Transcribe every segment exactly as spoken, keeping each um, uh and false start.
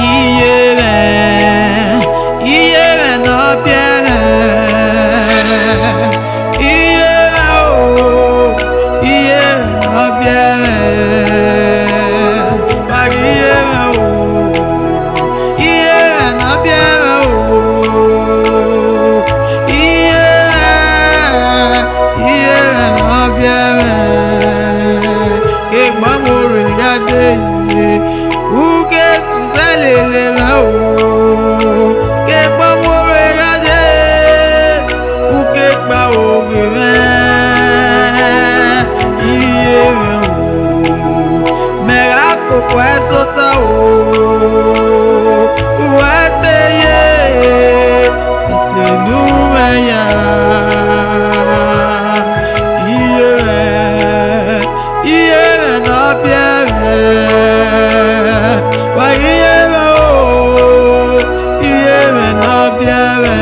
Iye mwẹ, iye mwẹ ne ọ biẹ mwẹ. Iye mwẹ o, iye mwẹ ne ọ biẹ mwẹ. Wa ghi iye mwẹ o, iye mwẹ ne ọ biẹ mwẹ o. Iye mwẹ, iye mwẹ ne ọ biẹ mwẹ. Ke gba mu rre gha dee, u ke sẹ lele mwẹ o, ke gba mu rre gha dee, u ke gba oghe mwẹ, iye mwẹ o. Mẹ gha koko ẹsota o, uwẹ sẹ ye, ẹse ne u mwẹ ya. Iye mwẹ, iye mwẹ ne ọ biẹ mwẹ, wa ghi iye mwẹ o, iye mwẹ ne ọ biẹ mwẹ.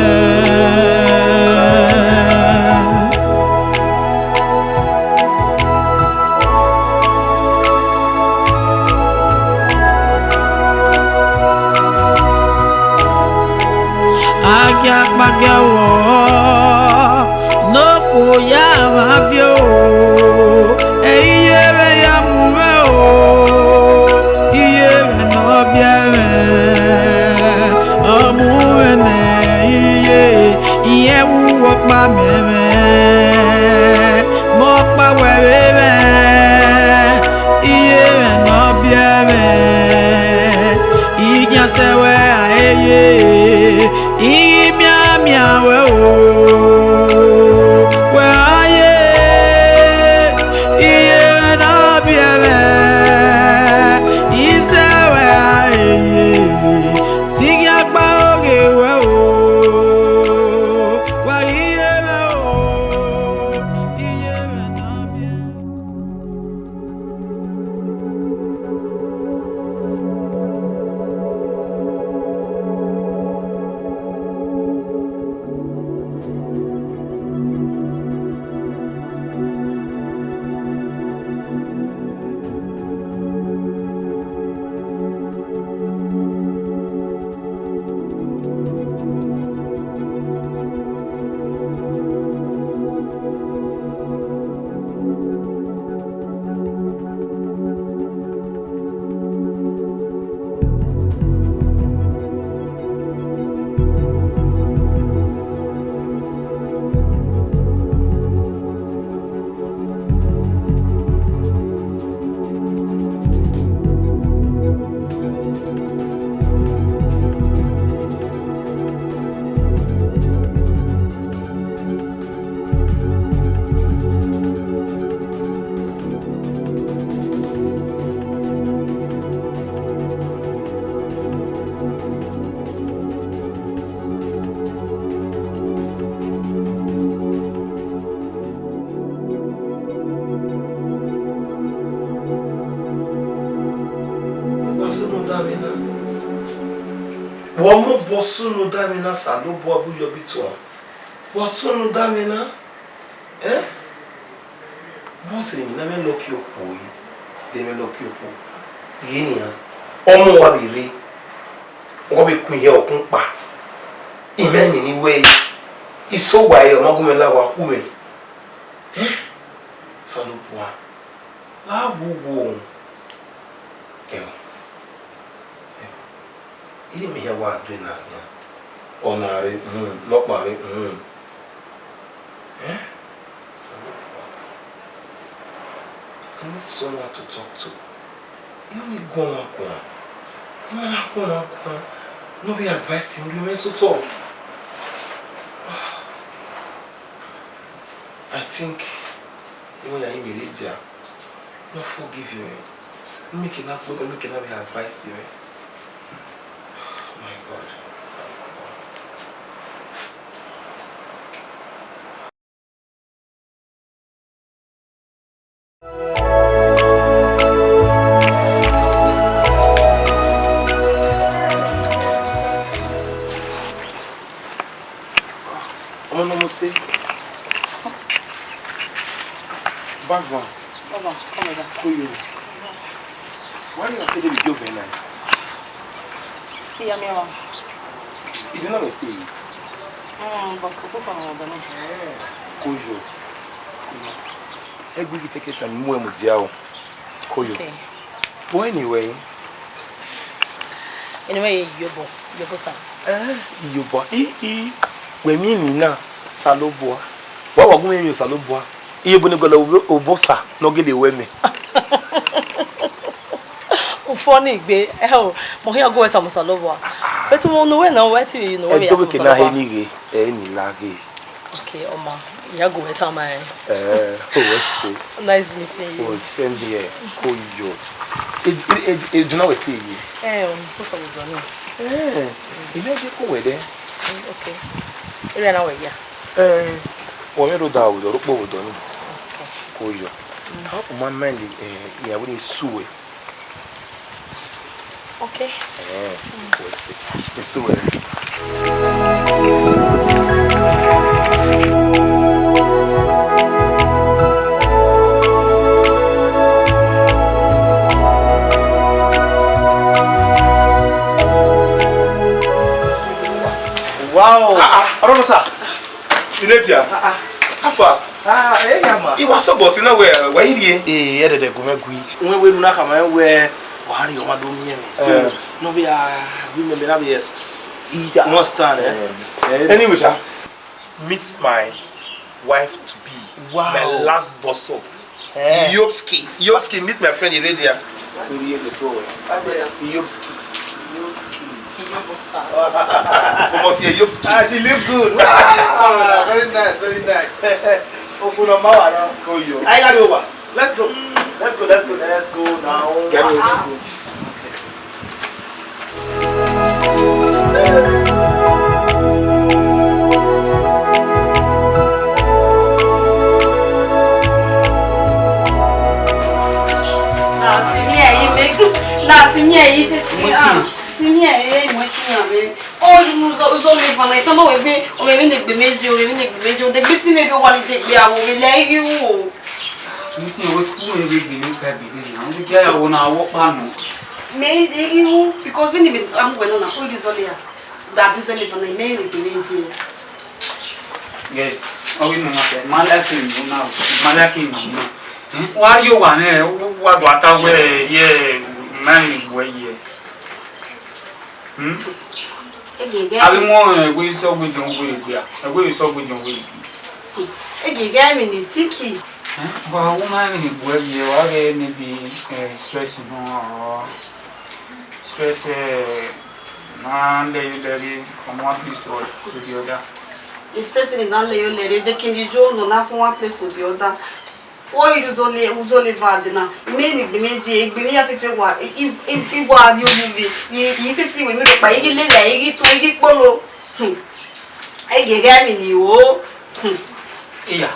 Agiakpagia wọ, ne okhuo ya mwa biẹ o, ẹ i ye mwẹ ya mu mwẹ o, iye mwẹ ne ọ biẹ mwẹ, ọ mu mwẹ nẹ iye, irẹn vbe uwu ọkpa mẹ mwẹ, mẹ ọkpa wẹ vbe mwẹ, iye mwẹ ne ọ biẹ mwẹ, I khian sẹ wẹ a ye, I ghi mianmian wẹ o, wẹ a ye, iye mwẹ ne ọ biẹ mwẹ, I sẹ wẹ a ye, te I khian gba oghe wẹ o, wa ghi ye mwẹ o, iye mwẹ ne ọ biẹ. Wa sunu da vbe na. Wa mobọ sunu da vbe na, Osanobua bu yọ bi tuan. Wa sunu da vbe na. Eh? Vbọzẹ emwi ne a mwẹ lọki okhuo re, de mwẹ lọki okhuo. Ghe nian, ọmọ wa vbe rre, ọ vbe kun ihe ọkun kpa. I mwẹ emwi ne I wẹ, I sẹ owa ẹre, ọ ma gu mwẹ la owa khu mwẹ. Eh? Osanobua, la wu wo. Ẹo. Ẹo. Iri mẹ hia wa due na khian. Ọna rre, uhunmwu, nọkpa rre, uhunmwu. Eh? Osanobua. I need someone to talk to. I need guọmwa guan. I ma na guọmwa guan, ne ọ vbe advice mwẹ, rhie mwẹ sẹ otọ. I think, I wan ya rinmwian rre dia. Ne ọ forgive mwẹ. Ne ọ mieke ne a kpọkọ, ne ọ mieke ne a vbe advice mwẹ. My God. Ọmọ ne ọ mose. Baba. Baba, come here. Koyo. Why you are telling me you very nice? Iya, mi ọ. Is it not a stay? Mm, but ototọ mwẹ ọdọ nẹ. Koyo. Ẹgbẹe ghi take time mu ẹ mu dia o. Koyo. Okay. But anyway. Anyway, iyobọ, iyobọ sa. Eh, iyobọ. I, i, wẹ miẹn emwi na, Osanobua. Wa wa gu mwẹ emwi Osanobua. Iye bun ne gọlọ obọ Osa ne ọ gele ruẹ mẹ. U funny gbe, ẹ o, mẹ ọ khian gu wẹ tama Osanobua. But unu wẹ na, wẹ te unu wẹ vbe ya tama Osanobua. Ẹdẹ vbe ke na he ni ghe, ẹ ni la ghe. Okay, ọ ma, I ya gu wẹ tama ẹn. Eh, o wẹ se. Nice meeting you. Oh, same here. Koyo. E, e, e, e, do you know where stay ye? Eh, um, to so we go now. Eh, I never go where there. Okay. Area na where ya? Eh, wẹ mwẹ rho da vbe odọ, rhokpo vbe odọ ni. Okay. Koyo. Ka u ma mind, eh, iran vbe ni sue. Okay. Eh, wẹ se. Ni sue. Wow. Ah, ah. Ọrọ nọ, sir. Inetia. Ah, ah. How far? Ah, eh, ya ma. I wa sọ bọsi na wẹ, wẹ i rrie. Eh, ẹdẹdẹ gu mwẹ gui. Wẹ wẹ unu na khama wẹ wa rrie ọmwa do miẹn mwẹ. So, eh, nọ vbe a gu mẹ, mẹ na vbe s-, s-, iya, one stand, eh? Eh. Eh, anyway, sha, meet my wife to be. Wow. My last bus stop. Eh. Iyobski. Iyobski, meet my friend Iradia. So, here the two of them. Iyobski. Iyobski. Iyobski. Come on, here, Iyobski. Ah, she look good. Wow. Very nice, very nice. Open up my one. Go, yo. I got over. Let's go. Let's go, let's go, let's go now. Get ready, let's go. Na si miẹn ẹre, me, na si miẹn ẹre, si, ah, si miẹn ẹre, mo ti yan me. Ọ yu nu zo, zo le van, tama wẹ gbe, ọ mwẹ vbene egbe mẹ ye, ọ mwẹ vbene egbe mẹ ye, ọ de gbe si mẹ do wa ni de gbe aro, vbe lẹ ighi ru o. Meeting wẹ ku wẹ vbe gbe ne ka gbe ne, a mu gbe ya wo na wo kpa nọ. Mẹ ighi ru, because vbene mẹ tama wẹ nọ na, ọ yu zo le a. Gba bi zo le van, mẹ vbene egbe mẹ ye. Gẹ, ọ ghi nọ na fẹ, ma like him nọ na, ma like him nọ na. Eh, wa rrie owa nẹ, wa do ata wẹ, ye, ma ni wẹ ye. Hmm? Ege, ege. Avbe ọmọ, eh, ẹwe isọ, ẹwe jọn, ẹwe egbe a. Ẹwe isọ, ẹwe jọn, ẹwe egbe. Ege, ege, I mean, thinking. Eh? Wa wo ma emwi ni bu ẹre ye, wa ghe maybe, eh, stress nọ, or stress, eh, na lẹ ye lẹ rre from one place to, to the other. The stress ni na lẹ ye lẹ rre, they can dey show no na from one place to the other. Why you usually, usually bad na? Me ni egbe mẹ ye, egbe mẹ ya fefe wa, i, i, i, i wa bi omi be. I, i se ti wẹ mi rhọkpa, i ghi lele, i ghi tuẹn, i ghi kpolo. Hmm. Ege ege mi ni o. Hmm. Iya.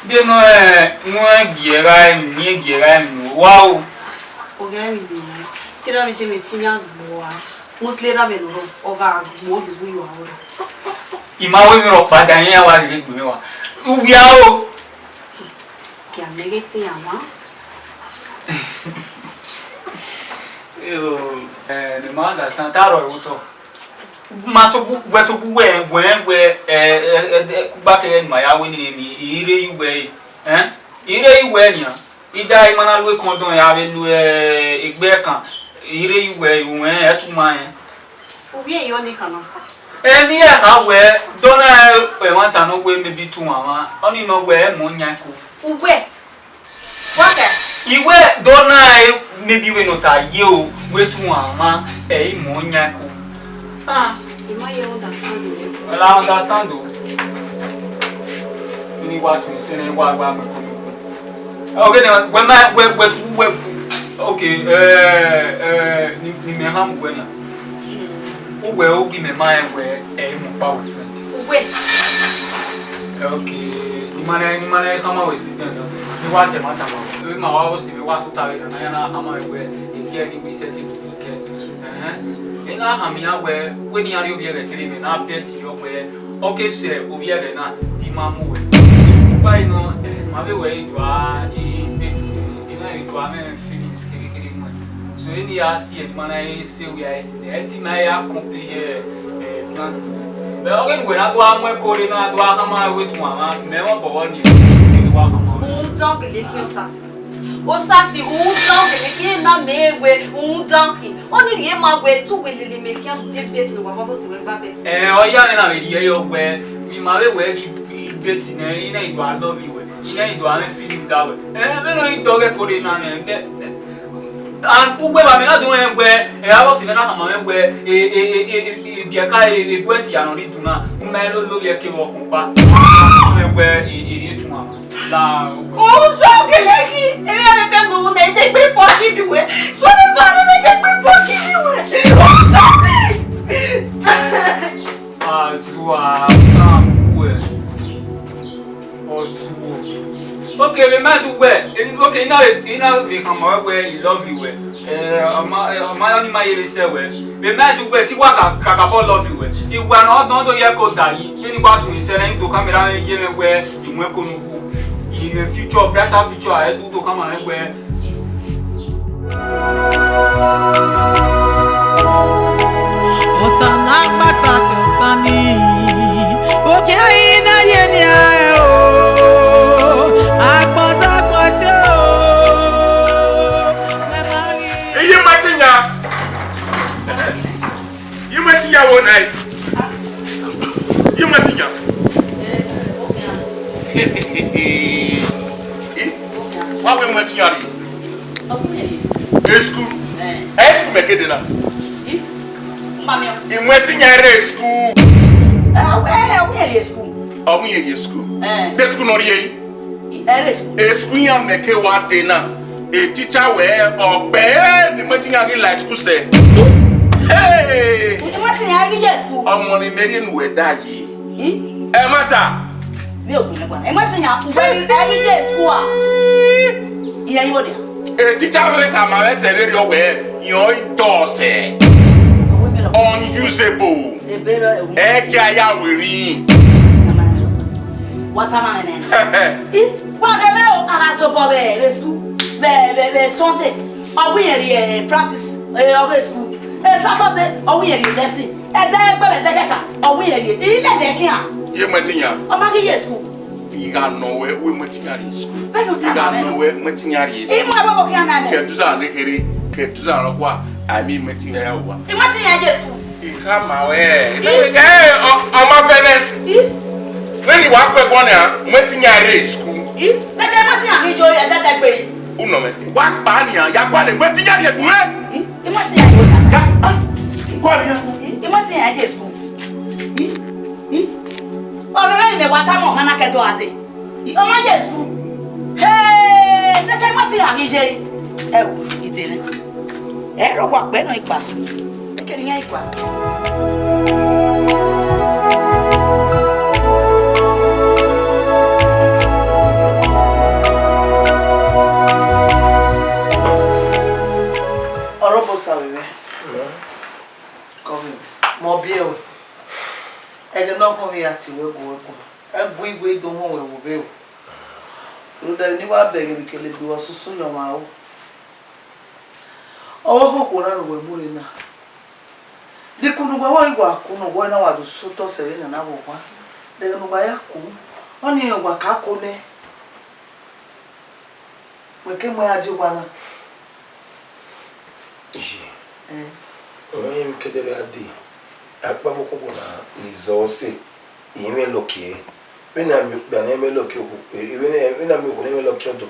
De no, eh, no, eh, gie ra mi, ni gie ra mi o. Wa o. Oge mi de ni. Tira mi je me ti yan gbo wa. Musle ra me no, ọ gha gbo du bu yo a o. I ma wẹ mi rhọkpa da yẹn wa ghe egbe mẹ wa. Uwia o. Kẹ a mẹ ghe te iran ma. Yo, eh, ne ma understand, ta rọ ẹvbo otọ. Ma to bu, wẹ to bu wẹ, wẹ, wẹ, eh, eh, eh, eh, kugba kẹ ma ya wẹ ni mi, i rre yu wẹ, eh? I rre yu wẹ nian. I da ima na lu condom ya vbe lu, eh, egbe ẹkan, i rre yu wẹ, uwẹ, ẹ tu ma rẹn. Uwẹ yọ ni khama. Ẹni ẹ kha wẹ, dọ na ẹmwata nọ wẹ maybe tu mwa mwa, ọni nọ wẹ ẹ mọ yan ẹko. Uwẹ, wa kẹ? Iwẹ dọ na ẹ maybe wẹ nọ ta ye o, wẹ tu mwa mwa, ẹ i mọ yan ẹko. Ah, I ma ye understand o. Well, I understand o. Ni wa tu se ne wa gba mi ko. Okay, then, wẹ ma, wẹ, wẹ, wẹ, okay, eh, eh, ni, ni mẹ ha mu wẹ na. Uwẹ, o gi mẹ ma rẹn wẹ, ẹ i mu kpa wẹ friend. Uwẹ. Eh, okay, ni ma nẹ, ni ma nẹ, kama wẹ sister na. Ni wa tẹ ma tama. Ẹ ma wa o si mi wa tuta wẹ na, na ya na kama wẹ, ẹ kẹ ni wi settle, ẹ kẹ. Ẹhẹn. Ẹ na ha mi ya wẹ, wẹ ni a rhie ovbi ẹghẹ kere mẹ na bet yọ wẹ, ọ ke sẹ ovbi ẹghẹ na, di ma mu wẹ. Why nọ, eh, ma vbe wẹ i dua, i date, i na i dua mẹ feelings kere kere mu. So, eni ya si ẹmwẹ na, ẹ i sẹ wẹ a i sẹ, ẹ te ma ya accomplish, eh, eh, plans. Mẹ ọghe ne uwẹ na do gha mu ẹko rre na, do gha khama wẹ tuan mwa, mẹ ọmọ bọbọ ni, ne wa khama wẹ. Rhunmwuda ọ gele khian Osasi. Osasi, rhunmwuda ọ gele khian, na mẹ wẹ, rhunmwuda ọ khian. Ọni rhie ma wẹ, te uwẹ lele mẹ khian, de bet ne wa vbe sẹ wẹ gba bet. Eh, ọ ya mwẹ na vbe rhie yọ wẹ, vbe ima vbe wẹ ghi, ghi bet nẹ, I na i do a love wẹ, I na i do a mwẹ feeling da wẹ. Eh, vbene ọ i dọghe ẹko rre na nẹ, nẹ, nẹ, And uwẹ vbe amẹ na do rẹn wẹ, ẹ, avbe ọse mwẹ na khama mwẹ wẹ, e, e, e, e, e, e, biẹ ka, e, e, boys ya nọ ni dun na, u ma lo lo ye ke vbe ọkpọkpa. Mwẹ wẹ, e, e, e, tuma. La. Rhunmwuda ọ gele ghi, emwi avbe mẹ ngu ne I te gbe forgive wẹ. Wẹ vbe ma ne I te gbe forgive wẹ. Rhunmwuda ọ gele. Azua, na wẹ. Ọsuo. Okay, vbe ma do wẹ, em, okay, I na vbe, I na vbe khama wẹ wẹ, I love you wẹ. Eh, ọ ma, eh, ọ ma ya ni ma ye vbe sẹ wẹ. Vbe ma do wẹ, te I wa ka, kakabọ love you wẹ. I wa nọ, ọ dọn do ye ẹko da yi. Vbene I wa tue sẹ na, I do camera ye mwẹ wẹ, I mu ẹko ne u wu. In the future, brighter future, I do do camera wẹ. Ọta na gbata te ọta ni, oke ẹre na ye nia o, agbọzọ gbọte o, mẹ ma ghi. Iye ma ti yan. Iye ma ti yan wo nae. Iye ma ti yan. Wa wẹ ma ti yan rre. Ọ wẹ ne ẹ ye school. E school? Eh. E school mẹ ke dee na? I? Mba miẹn. I mu ẹtin yan rre school. Eh, ọ wẹ, ọ wẹ ne ẹ ye school. Ọ wẹ ne ẹ ye school. Eh. De school nọ rhie yi? I, ẹ rre school. E school iran mẹ ke wa dee na. E teacher wẹ ọkpẹ, eh, ne I mu ẹtin yan ghi la school sẹ. Hey! I mu ẹtin yan ghi ye school. Ọmọ ne I rhie ne uwẹ da yi. I? Ẹmwata. Vbe ogun nẹ gua. Ẹmwata iran, uwẹ i, ẹ i ye school a? Iran i vbo dia? E teacher vbe khama mwẹ sẹ vberriọ wẹ, iran i dọsẹ. Ọwẹ mẹ lọ. Unusable. Ebe rọ ẹwu. Ẹ i kie a ya wẹ emwi. Wa tama mwẹ nẹ. I, wa kẹ mwẹ o, a gha zobọ vbe, vbe school, vbe, vbe, vbe Sunday. Ọ wẹ iran rhie, eh, practice, eh, ọ ghe school. Eh, Saturday, ọ wẹ iran rhie lesson. Ẹdẹ ẹgbẹmwẹ ẹdẹkẹka, ọ wẹ iran rhie. I lele khian. Ye mu ẹtin yan. Ọ ma ghi ye school. I gha nọ wẹ, wẹ mu ẹtin yan rhie school. Vbene ọ tama mwẹ nọ. I gha nọ wẹ, mu ẹtin yan rhie school. I mu ẹbọ khian na nẹ. Kẹ tuza ne kherhe, kẹ tuza rọ kua, a i miẹn mu ẹtin yan ya owa. I mu ẹtin yan ye school. I khama wẹ. I. Ẹ, ọ, ọ ma fẹ nẹ. I. Vbene I wa kue ẹguọn nia, mu ẹtin yan rre school. I. Tẹtẹ mu ẹtin yan ghi yo ẹdẹdẹgbe. U nọ mẹ. Wa kpa nian, ya gualọ mu ẹtin yan rrie gun mwẹ. I. I mu ẹtin yan ye school. Ya, ah, gualọ nian. I. I mu ẹtin yan ye school. I. I. Ọrọre ni mẹ wa tama ọmọ na ke do a dee. I, ọ ma ye school. Hey, tẹtẹ mu ẹtin yan ghi ye. Ẹ o, I dee nẹ. Ẹ rọ wa kpẹ nọ ikpasi. Ekene iran ikua. Ọrọbosa vbe mwẹ. Kọ vbe mwẹ. Mẹ ọ biẹ ruẹ. Ẹghẹ ne ọ kọn vbe ya tie wẹ guẹ guan. Ẹ gu igue do họn wẹ vbe obọ. Rhunmwuda emwi ne I wa bẹghe vbe kele gbe ruẹ ọsusu yọ mwa ru. Ọvbokhan okhuo na ne uwẹ mu rre na, de ikun ne uwa wa ghi wa ku ne uwa na wa do sẹ otọ sẹ vbe nana vbe owa, de ẹghẹ ne uwa ya ku, ọnii rẹn uwa ka ku nẹ, wẹ ke mu ẹre a die owa na. Iye, Eh. Ọmọ irẹn kẹdẹ vbe a dee, akpabokoko na ni zọ ọse, I mwẹ lọkiẹ. Vbene a miẹn okpia ne ẹ i mwẹ lọkiẹ okhuo, vbene, vbene a miẹn okhuo ne ẹ i mwẹ lọkiẹ ọdọ,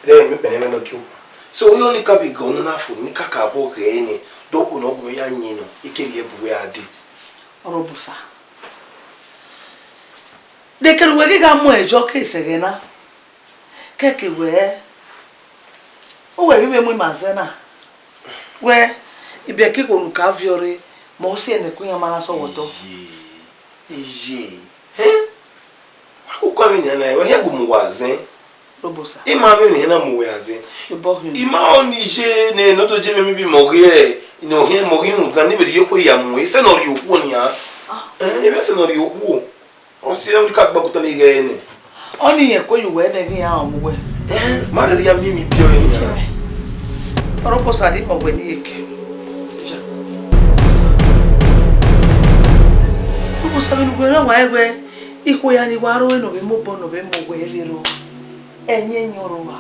vbene ẹ i miẹn okpia ne ẹ i mwẹ lọkiẹ okhuo. So, ọyọn ne I ka vbe gọ na fo, ne I ka ka vbọ ghẹ nẹ, de okhuo ne ọ gu mwẹ ya yin nọ, I keghi bu wẹ a dee. Ọrọbosa. De kẹre uwẹ ghi gha mu ẹjọ ke sẹ ẹghẹ na. Kẹke wẹ, uwẹ ghi vbe mu ima zẹ na. Wẹ, ibiẹka igho ne u ka viọ rre, mẹ ọ si ẹnẹ ku iran ma na sẹ ọwọtọ. Iye, iye. Hẹn? Wa koko emwi nian na, wa khian gu mu uwa zẹ. Robosa. I ma vbe ne na mu uwa zẹ. Ebọ hin. I ma ọ ni ye ne, ne ọ do je mwẹ maybe mẹ ọ ghi, ne ọ hiẹn mẹ ọ ghi rhunmwuda, ne I vbe rhie okhuo ya mu, isẹ ne ọ rhie okhuo nian. Ah. Eh, ebe ẹsẹ ne ọ rhie okhuo. Ọ si ẹre ka gba okuta ni ghẹ nẹ. Ọnii rẹn kue ye uwẹ nẹ ghi iran mu uwẹ. Eh, ma rhirhi ya miẹn emwi biẹ ọnrẹn nian. Ọrọposa, di mẹ wẹ ne I ye ke. Ọrọposa, vbene uwẹ rẹn wa wẹ ikhuo hia ni wa ro ne ọ vbe mu obọ ne ọ vbe mu wẹ vbe ro, ẹyẹn yọ rua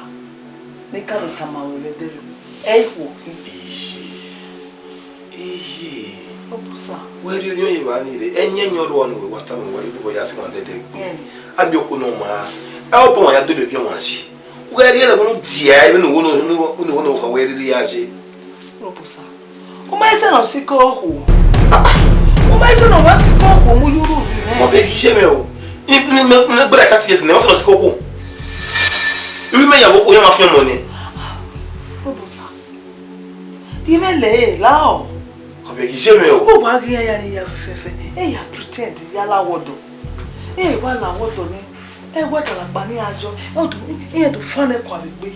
ne I ka vbe tama ruẹ vbe ẹdẹrriọ, ẹ i khuo khin. Iye, iye. Ọrọposa. Wẹ rhie orhiọn ye evba ni rre, ẹyẹn yọ rua ne uwẹ wa tama ruẹ, ibọbọ ya si wan dẹdẹ gbe. Ẹn. A miẹn okhuo ne ọ maa, ẹ, obọ wan ya dọlọ ovbi ọmwa yi. Uwẹ rhie ẹre vbene u dia ẹre, vbene uwẹ ne, vbene uwẹ ne okhuo wẹ rhirhi ya ye. Ọrọposa. U ma i sẹ ne ọ sikẹ okhuo. U ma i sẹ ne ọ wa sikẹ okhuo mu ye urhu mwẹ. Ọ bẹghe iye mwẹ o. Ne, ne, ne, ne gberra thirty years nẹ, ọ sẹ ne ọ sikẹ okhuo. Ivbi mẹ ya vbe okhuo, iran ma fian ọmọ nẹ. Ọrọposa. Rhie mwẹ lẹ, lahọ. Ọ bẹghe iye mwẹ o. Uwa ghi iran ya ni ya fẹfẹfẹ, e ya pretend ya la wọdọ. E wa la wọdọ nẹ, e wa da lakpa ne iran yọ, e do, iran do fan ẹkua vbe egbe.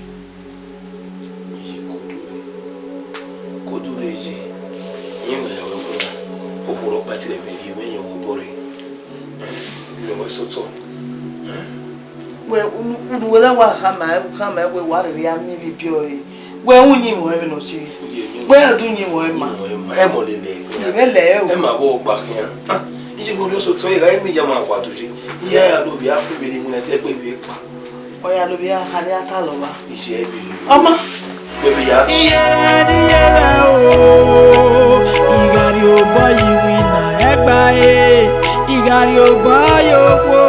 Iye kodo rre, kodo rre ye, irẹn mwẹ ya wẹ mu okhuo rhọkpa, te irẹn mwẹ rhie mwẹ yan vbe obọ rre. Irẹn mwẹ sẹ otọ. Wẹ, unu, unu wẹ na wa khama, khama wẹ wa rhirhi a miẹn vbe ibiẹ ọre. Wẹ u yin mwẹ vbene ọ ye. Wẹ u do yin mwẹ ma. Ẹ mọ lele. Ẹ mẹ lẹ o. Ẹ ma vbe ọgba khian. Ah, iye vbe ọ sẹ otọ, ẹ gha miẹn iye ma wa do ye. Iye ya lo vbe a kpe vbe ne iwinna te kpe vbe kpa. Ọ ya lo vbe a, khare a ta lọ vba. Iye ẹ vbe lo. Ọmọ. Vbe vbe ya. Iye ni iye rẹ o, I gha rhie obọ ye iwinna ẹgba e, I gha rhie obọ ye okhuo,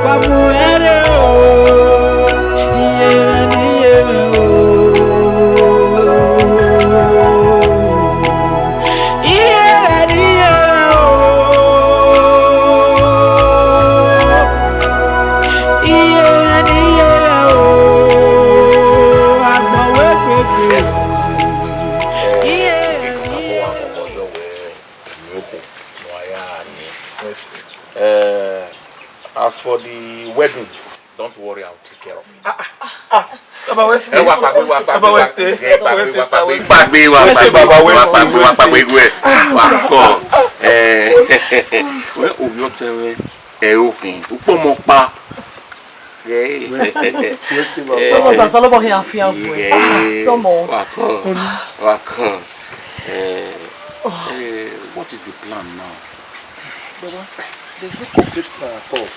wa mu ẹre o, iye rẹ ni iye rẹ o. Iye rẹ ni iye rẹ o. Iye rẹ ni iye rẹ o. Agbọn wẹ gbegbe. Iye rẹ ni iye rẹ o. Eh, as for the wedding, don't worry, I'll take care of it. Ah, ah, ah. Baba, wẹ sẹ. Ẹ wa pagbe, wa pagbe, Baba, wẹ sẹ. Ẹ pagbe, wa pagbe. Pagbe, wa pagbe, wa pagbe, wa pagbe, wa pagbe, wa pagbe. Wa kọ. Eh, wẹ, ovbi ọtẹn mwẹ, ẹ, okhin, ukpọmọ ọkpa. Wẹ sẹ, wẹ sẹ, Baba. Baba, sa sọlọ bọ hin afian wẹ. Tọmọ. Wa kọ, wa kọ. Eh, eh, what is the plan now? Baba, there's no concrete plan at all.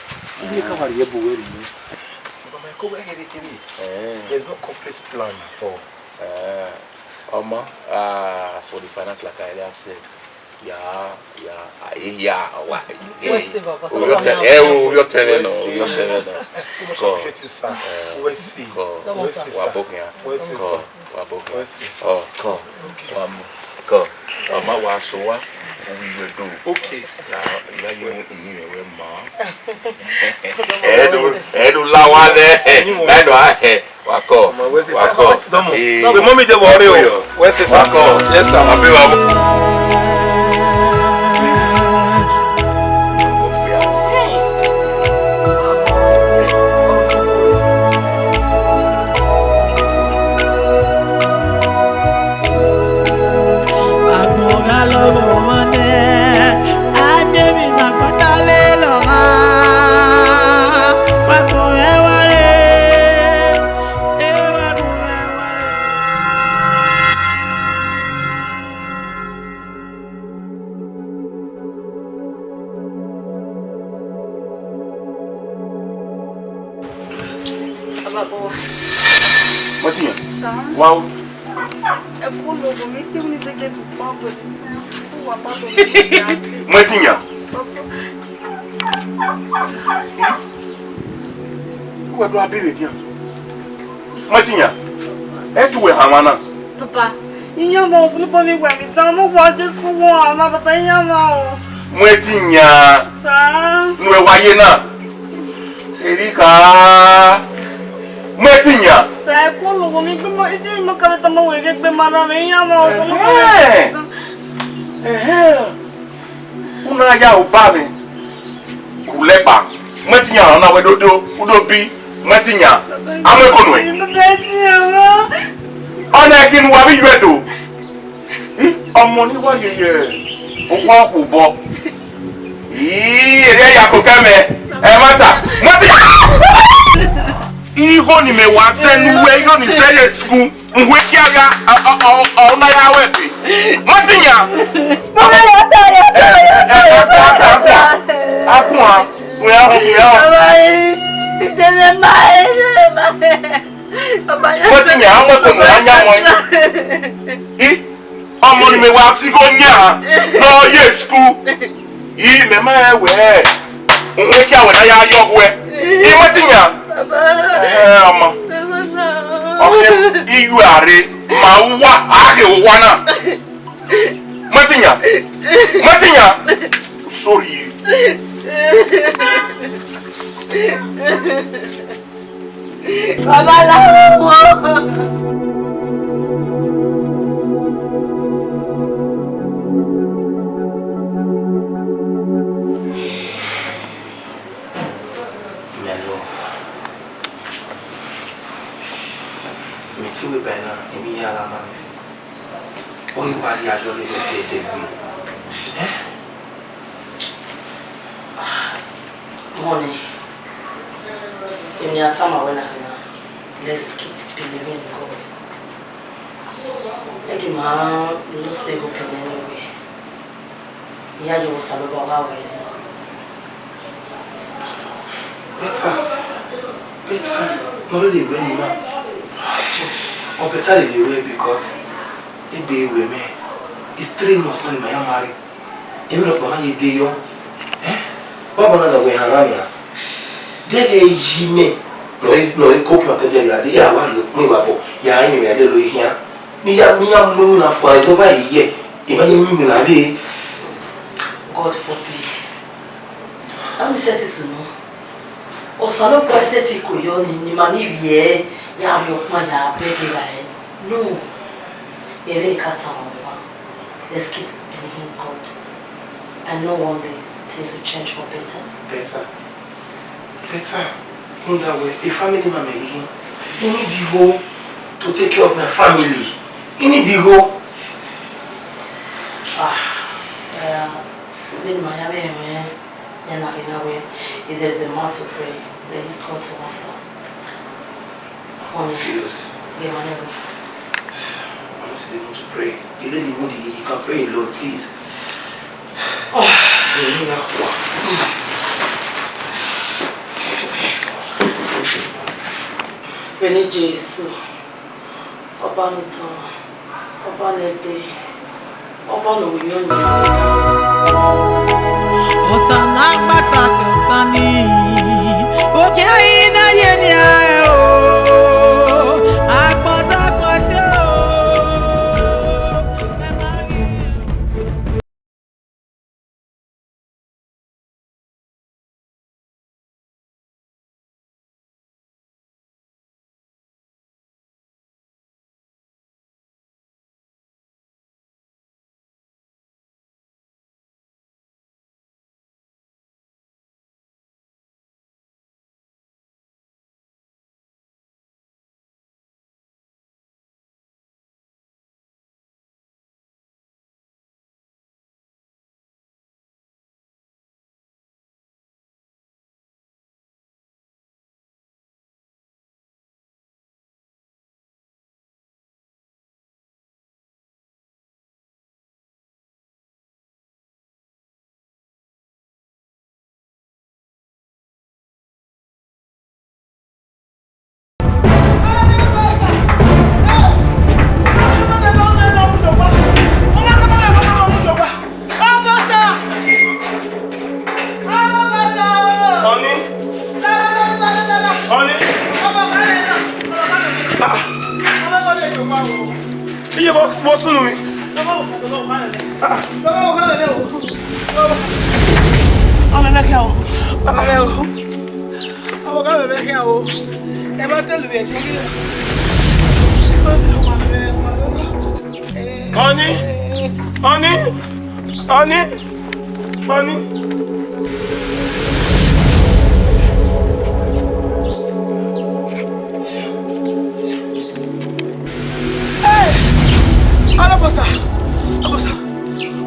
Even if I were here, but where is it? Baba, my co-, where is it? Eh. There's no concrete plan at all. Eh, Ọmọ, uh, as for the finance, like I earlier said, yeah, yeah, ah, yeah, wa, Wẹ sẹ, Baba. Ovbi ọtẹn, ẹ o, ovbi ọtẹn mwẹ nọ, ovbi ọtẹn mwẹ nọ. Ẹ sẹ, Baba. Kọ. Thank you, sir. Eh, wẹ sẹ. Kọ. Thank you, sir. Wa bọ khian. Wẹ sẹ, sir. Kọ. Wa bọ khian. Wẹ sẹ. Ọ, kọ. Wa mu. Kọ. Wa ma wa so wa. Owi wẹ do. Okay. Ya, ya ye mu ini rẹ wẹ ma. Ẹ do, ẹ do la wa lẹ. Ẹ do a hẹ. Wa kọ. Wa kọ. Ee. Wẹ mọ mi je vbe ọre o. Wẹ sẹ, sir. Wa kọ. Yes, sir. Wa be wa. Agbọn gha lọghọ ọmwa nẹ, a miẹn emwi ne agbọn ta lele ọmwa, wa gun mwẹ wa re, e wa gun mwẹ wa re. Baba, bọ wa. Mọtiyan. Sir. Wa o. Ẹ kú lógo mi tí mi ṣe gé dùn pọ́n pẹ̀lú. Kú wa bá lógo mi. Mọtiyan. Baba. Wẹ do a bere dian. Mọtiyan. Ẹ tu wẹ hama na. Papa, iyan ọmọ osunupọ mi wẹ mi dan, mo wa Jesu wọ ọmọ, papa, iyan ọmọ o. Mọtiyan. Sir. Nu ẹ wa ye na. Erika. Mọtiyan. Sir, ẹ kú lógo mi, gbẹmọ, iji mi mọ kẹmẹ tọmọ wẹ ghe gbẹmọ ara mi, iyan ọmọ osunupọ mi wẹ mi dan. Ẹhẹn. Una ya obọ mwẹ. Ulẹkpa. Mọtiyan, ọna wẹ dodo, udobi. Mọtiyan. Amẹko nuẹ. Ọna ẹki ne uwa vbe yọ ẹdo. Ih, ọmọ ni wa yeye okhuo ọkpobọ. Ih, erriọ ya koko ẹmwẹ. Ẹmwata. Mọtiyan. Igho ni mẹ wa zẹ ne uwẹ, igho ni zẹ ye school. Uwẹ kia gha, ọ, ọ, ọ, ọ na ya wẹ te. Matiyan. Baba, ya ta, ya ta, ya ta, ya ta. Akuan, akuan, akuan. Wẹ ahọ, wẹ ahọ. Baba, eh, jẹmẹ ma, eh, jẹmẹ ma, eh. Baba, ya ta. Matiyan, a mọ ko na nya mọ. I, ọmọ ni mẹ wa si igho yan, ne ọ ye school. I, mẹ ma rẹn wẹ, uhunmwu ekia wẹ na ya yọ ọghuẹ. I, Matiyan. Baba. Eh, ọmọ. Baba, na. Ọkhe, I yu a rre, ma uwa, a ghe uwa na. Matiyan. Matiyan. Sorry. Baba, la wo. My love. Mẹ te wẹ by now, emwi hia gha ma mẹ. Ọ ghi wa rhie ayọ vbe ẹdẹ gbe. Eh? Money. Emwi a tama wẹ na khin na, let's keep believing in God. Ẹ ghi ma lose hope in any way. I ya jọ Osanobua gha wẹ. Better, better, ne ọ rhirhi wẹ ne ima. Ọ better lele wẹ because egbe wẹ mẹ, it's three months ne ima ya marry. Emwi nọkpa ma ye de yọ. Eh? Baba na da wẹ hama nian. Deghẹ yi mẹ, nọ e, nọ e copy ma kẹdẹ ya de, ya wa lo kpin wa bọ, ya rin mẹ lele khian. Ne I ya, ne I ya mu iwinna fua, it's over a year. I ma ye mu iwinna vbe. God forbid. Am I set it no? Osanobua set it ko yọ ni, ni ma ni vbiẹ ya rhie ọkpan ya bẹghe ra ẹre. No. Emwi ni ka tama wẹ ba. Let's keep believing God. I know one day things will change for better. Better. Better. Rhunmwuda wẹ, a family man mẹ ghi. I need igho to take care of my family. I need igho. Ah, yeah. Vbene ima ya vbe mwẹ, ya na rhie na wẹ, if there is a man to pray, there is God to answer. Honey, confused. Get my name. I don't see the mood to pray. You really moody, you can pray alone, please. Oh. Vbene Jesu, Ọba ne otọ, Ọba ne ẹdẹ, Ọba ne ovbi uyọnrẹn. Ọta na kpata te ọta ni, oke ẹre na ye nian o, akpọzakpọte o. Honey? Honey? Ah. Iye, bọ, bọ sunu mi. Ah. Ọmọ ẹgbẹ́ kí a o. Ọmọ ẹgbẹ́ o. Ọmọ ẹgbẹ́ kí a o. Ẹ bá tẹ̀lé mi, ẹ ṣe kí lọ. Honey, honey, honey, honey. Hey! Ọlọbọsa, ọbọsa,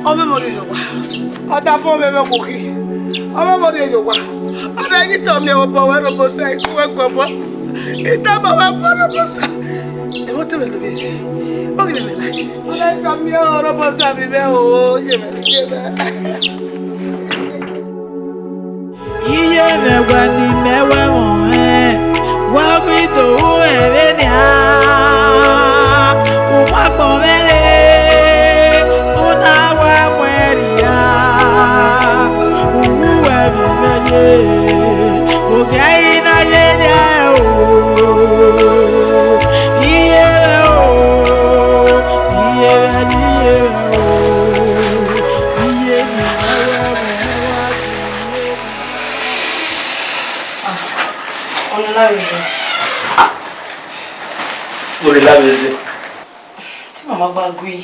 ọmọ ẹmọ rẹ yọ wa. Ọdafẹn ọmọ ẹmọ kò kí. Ọmọ ẹmọ rẹ yọ wa. Ọdọ yìí tọ mi ẹwọ bọ wẹ rọbọsa ikú ẹgbẹ ọmọ. Ita ma wa bu Ọrọbọsa. Ẹmwẹ otọ mwẹ ne ọ vbe ye. Ọ ghi vbe la. Ọ na ka miẹn Ọrọbọsa vbe mwẹ o, ye mwẹ, ye mwẹ. Iye mwẹ wẹ ne imẹ wẹ mwẹ ọnrẹn, wa ghi do ru ẹmwẹ nian, u ma gbọn mwẹ rre, u na wa muẹn rhia, u wu wẹ vbe mwẹ ye, ogẹ i na ye rhia o, iye mwẹ o, iye mwẹ, iye mwẹ o, iye mwẹ wẹ mwẹ wa. Ah, Ọnọlavbeze. Ọnọlavbeze. Te mama gba gui.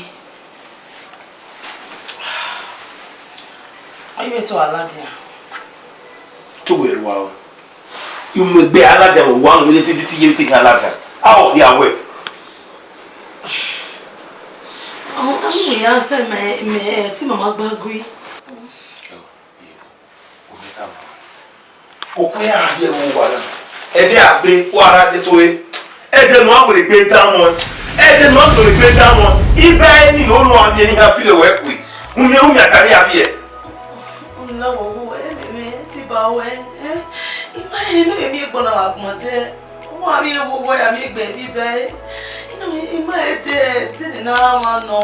Aye vbe te wa ladian. Te uwẹ rua o. Imẹ gbe a ladian vbe owa nu, vbe te, te iye te gha ladian. A ọ rhia wẹ. Ọ, a mu ya sẹ mẹ, mẹ, te mama gba gui. Okue ya rhie vbe owa na. Ẹdẹ a gbe, u a ra de so re. Ẹdẹ ne u a wẹ egbe dan mọ. Ẹdẹ ne u a wẹ egbe dan mọ. Iba ẹre ni ne u a miẹn ne iran filo wẹ kue. Umiẹn, umiẹn a ta ne a viẹ. Ọnọlavbeze, ẹmwẹ mwẹ te ba ruẹ, eh? I ma he, mẹ vbe miẹn egbọn na vbe agbọn dẹ. Ọmọ a vbe wo wẹ, a vbe gbe ẹre vbe iba ẹre. I na, i ma he de, de ne na mwa nọ.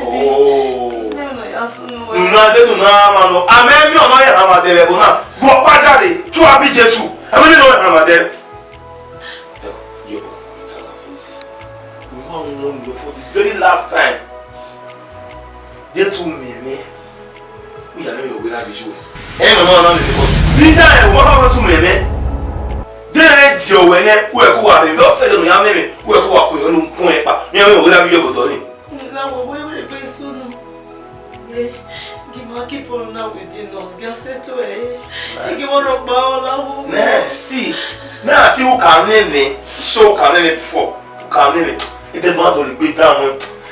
Oh. Mẹ nọ ya sunu wẹ. Unu na de, unu na mwa nọ. A mẹ miẹn ọna ya hama dẹ vbe ẹvbo na. Gu ọkpa zare, tu a bi Jesu. A mẹ miẹn ọna ya hama dẹ. Yo, yo, we want one for the very last time. Deghẹ te u miẹn mwẹ, u ya miẹn mwẹ wẹ na vbe yu ẹe. Ẹ ma ma na miẹn mwẹ, but rhunmwuda ẹre, u ma kha wẹ te u miẹn mwẹ. Deghẹ te ọ wẹ nẹ, u ẹko wa rre, vbe ọ sẹ ẹdẹ ne u ya miẹn mwẹ, u ẹko wa ku ẹre ne u kun ẹkpa, ne u ya miẹn mwẹ wẹ na vbe yu ẹe vbe otọ nii. Ọnọlavbeze, wẹ wẹ egbe sunu. Ye, gi ma keep on na within us, gi a settle ẹre. Gi wẹ nọ kpa Ọnọlavbeze. Nẹ, see, na see u ka miẹn mwẹ, sure u ka miẹn mwẹ before, u ka miẹn mwẹ. Ẹdẹ ne u a dọlegbe dan mwẹ.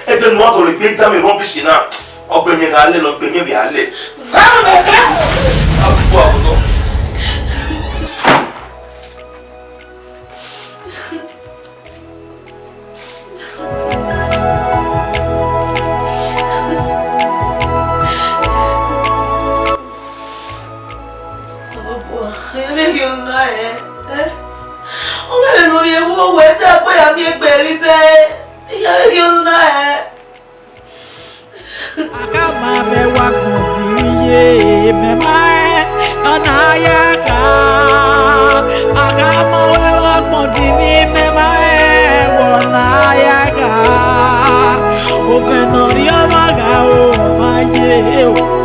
Ẹdẹ ne u a dọlegbe dan mwẹ rubbish na. Ọgbẹmwẹ gha lẹ, ọgbẹmwẹ vbe a lẹ. Come on, come on. Osanobua, I vbe ghi unu na rẹn, eh? Ọ vbe vbe ne ovbi ẹvbo wẹ te a gbe ya miẹn egbe vbe iba ẹre, I ya vbe ghi unu na rẹn. A gha ma mwẹ wa gbọn di vbe iye, mẹ ma rẹn ọna ya gha. A gha ma wẹ wa gbọn di vbe, mẹ ma rẹn wẹ ọna ya gha. Ovẹn ne ọ rhie ọmwa gha o, ọ ma ye o.